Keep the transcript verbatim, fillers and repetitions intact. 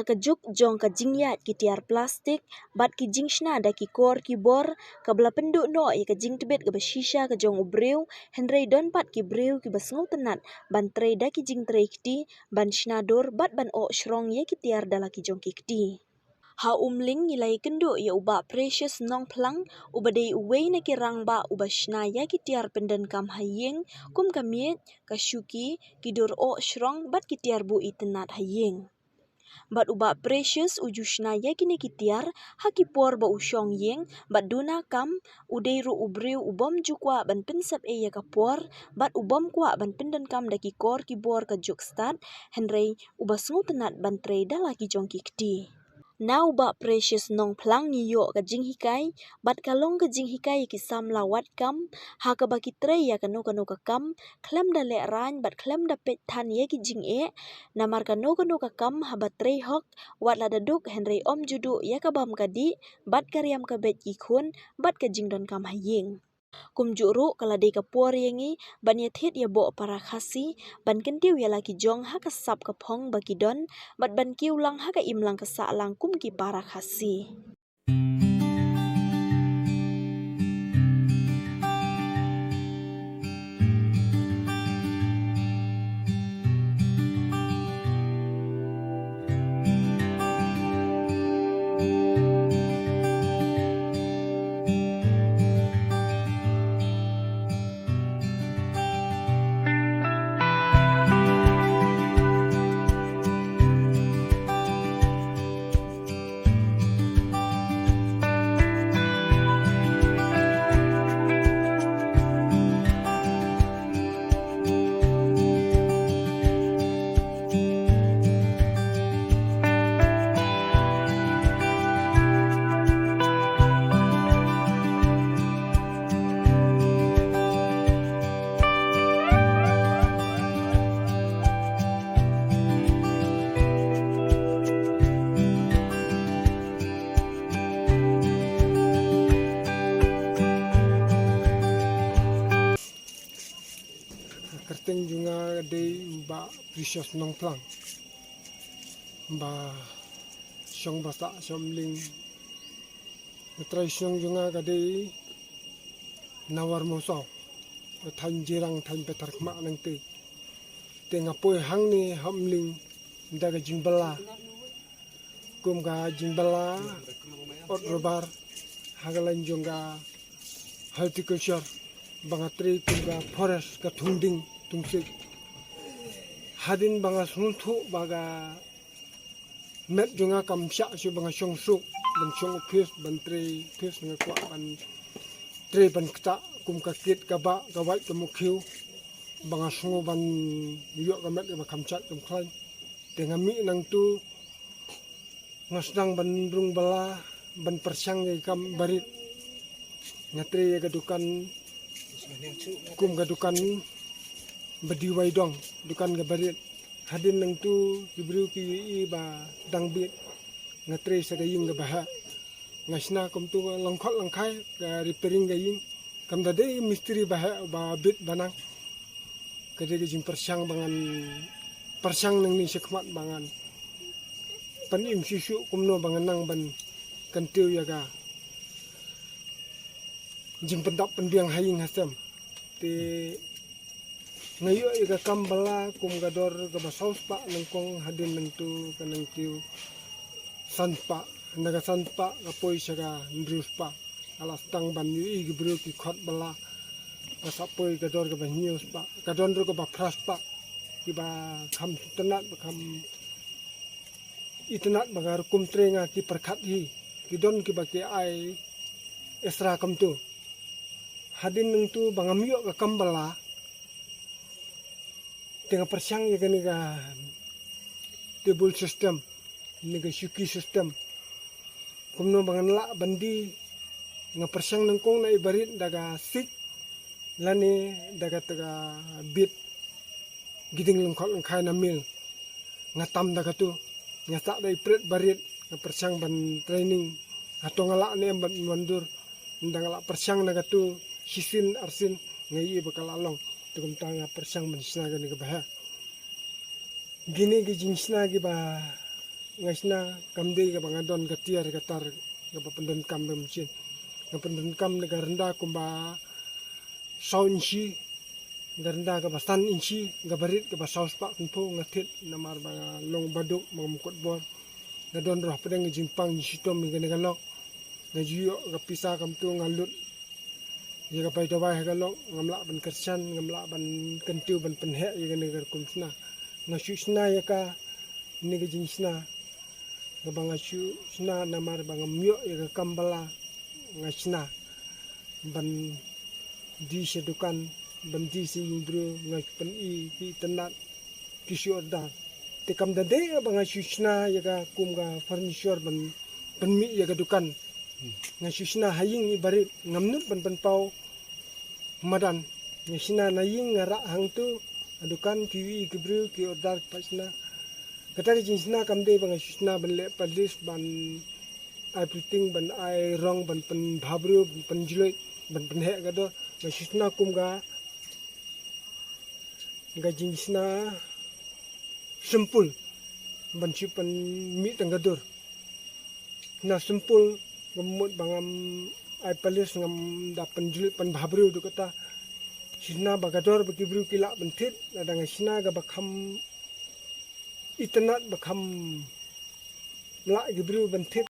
Ka juk jong ka jingïaid ki tiar plastik bad ki jingshna da ki kor ki bor, kaba la pynduh noh ïa ka jingtbit kaba shisha ka jong u briew, hynrei don pat ki briew kiba sngewtynnat ban trei da ki jingtrei kti, ban shna dur bad ban oh shrong ïa ki tiar da la ki jong ki kti. Ha Umling ngi la ïakynduh ïa u Bah Precious Nongphlang, uba dei uwei na ki rangbah uba shna ïa ki tiar pyndonkam ha ïing, kum ka miej, ka shuki, ki dur oh shrong bad ki tiar buh itynnat ha ïing. Bad u Bah Precious u ju shna ïa kine ki tiar ha ki por ba u shong ïing bad duna kam, u dei ruh u briew u bym ju kwah ban pynsep ei ïa ka por bad u bym kwah ban pyndonkam da ki kor ki bor ka juk stad, hynrei uba sngewtynnat ban trei da la ki jong ki kti. Na u Bah Precious Nongphlang ngi ïoh ka jinghikai bad ka long ka jinghikai ïa ki samla wad kam, ha kaba ki trei ïa kano kano ka kam khlem da lehraiñ bad khlem da peit than ïa ki jingeh, namar kano kano ka kam haba trei hok, wat la da duk hynrei ym ju duh ïa ka bam ka dih bad ka riam ka beit ki khun bad ka jingdonkam ha ïing. Kumjuh ruh ka la dei ka por ïa ngi ban ïathied ïaboh para Khasi, ban kyntiew ïa la ki jong ha ka sap ka phong ba ki don bad ban kiew lang ha ka imlang ka sahlang kum ki para Khasi. Kyrteng jong nga dei u Bah Precious Nongphlang. Ba shong ba sah sha Umling. Ka trai shnong jong nga ka dei Nawar Mawsaw, thaiñ Jirang, thaiñ Pyrthar Khmah nangtei. Te nga poi hangne ha Umling da ka jingbylla. Kum ka jingbylla ot rubber ha ka lain jong ka horticulture, ba nga trei kum ka forest, ka thung dieng thung siej. Hadien ba nga sngewthuh ba ka met jong nga kam shah shuh ba nga shong suk, ban shong office, ban trei office, nga kwah ban trei ban ktah kum ka kit ka bah, ka wait ka mukhiew, ba nga sngew ban ïoh ka met kaba kham shait kham khlaiñ. Te nga mih nangtu, nga sdang ban rung bylla, ban pyrshang ïa ka kam barit. Nga trei ïa ka dukan, kum ka dukan ba D Y Dong, dukan ka barit. Hadien nangtu ki briew ki ïohi ba dang bit, nga trei sa ka ïing kaba heh. Nga shna kumtu, lyngkhot lyngkhai ka repairing ka ïing. Kam da dei mistri ba heh ba bit ba nang. Ka dei ka jingpyrshang ba ngan pyrshang nangne shakhmat ba ngan pynim shuh shuh kumno ba ngan nang ban kyntiew ïa ka jingpyndap pynbiang ha ïing ha sem. Te nga ïoh ïa ka kam bylla kum ka dor kaba saw spah nyngkong, hadien nangtu ka nangtiew san spah, na ka san spah ka poi sha ka hynriew spah. Nga la sdang ban ïohi ki briew ki khot bylla, ka sa poi ka dor kaba hynñiew spah, ka don ruh kaba phra spah. Kiba kham sngewtynnat, ba kham itynnat ba ka rukom trei nga ki pyrkhat hi, ki don kiba ki ai extra kumtu. Hadien nangtu ba ngam ïoh ka kam bylla, te nga pyrshang ïa kane ka table system, ne ka shuki system. Kumno ba ngan lah ban die, nga pyrshang nyngkong na i barit da ka siej, lane da kata ka bit, ki ding lyngkhot lyngkhai na mill. Nga tam da katu, nga sah da i pret barit, nga pyrshang ban training. Hato nga lah ne em ban wan dur, ynda nga lah pyrshang na katu shisien arsien, nga ïohi ba ka la long. Te kumta nga pyrshang ban shna kane kaba heh. Kine ki jingshna kiba Nga shna kam dei kaba nga don ka tiar ka tar kaba pyndonkam bymjin. Nga pyndonkam da ka rynda kumba saw inshi, ka rynda kaba san inshi, kaba rit kaba saw spah phew. Nga thied namar ba nga long baduk, ba ngam kut bor. Nga don roh pdeng ka jingpang jingshitom ïa kane ka lok. Nga ju ïoh ka pisa kamtu, nga lut ïa ka bai dawai ha ka lok, ngam lah ban kyrshan, ngam lah ban kyntiew ban pynheh ïa kane ka rukom shna. Nga shu shna ïa kane ka jingshna kaba nga shu shna namar ba ngam ïoh ïa ka kam ba la. Nga shna ban die sha dukan, ban die sha ïing briew, nga pyn-i ki itynnad, ki shu order. Te kam da dei ba nga shu shna ïa ka kum ka furniture ban pynmih ïa ka dukan. Nga shu shna ha ïing i barit, ngam nud ban pynpaw madan. Nga shna na ïing, nga rah hangtu ha dukan, ki ïohi ki briew, ki order pat shna. Kata ka jingshna kam dei ba nga shu shna ban leh polish, ban ai puting, ban ai rong, ban pynbha briew, ban pynjuloi, ban pynheh ka dor. Nga shu shna kum ka, ka jingshna simple, ban shu pynmih tang ka dur. Shna simple, ngam mut ba ngam ai polish, ngam da pynjuloi, pynbha briew, dei kata. Shu shna ba ka dor ba ki briew ki lah ban thied, lada nga shna kaba kham itynnad, ba kham lah ki briew ban thied.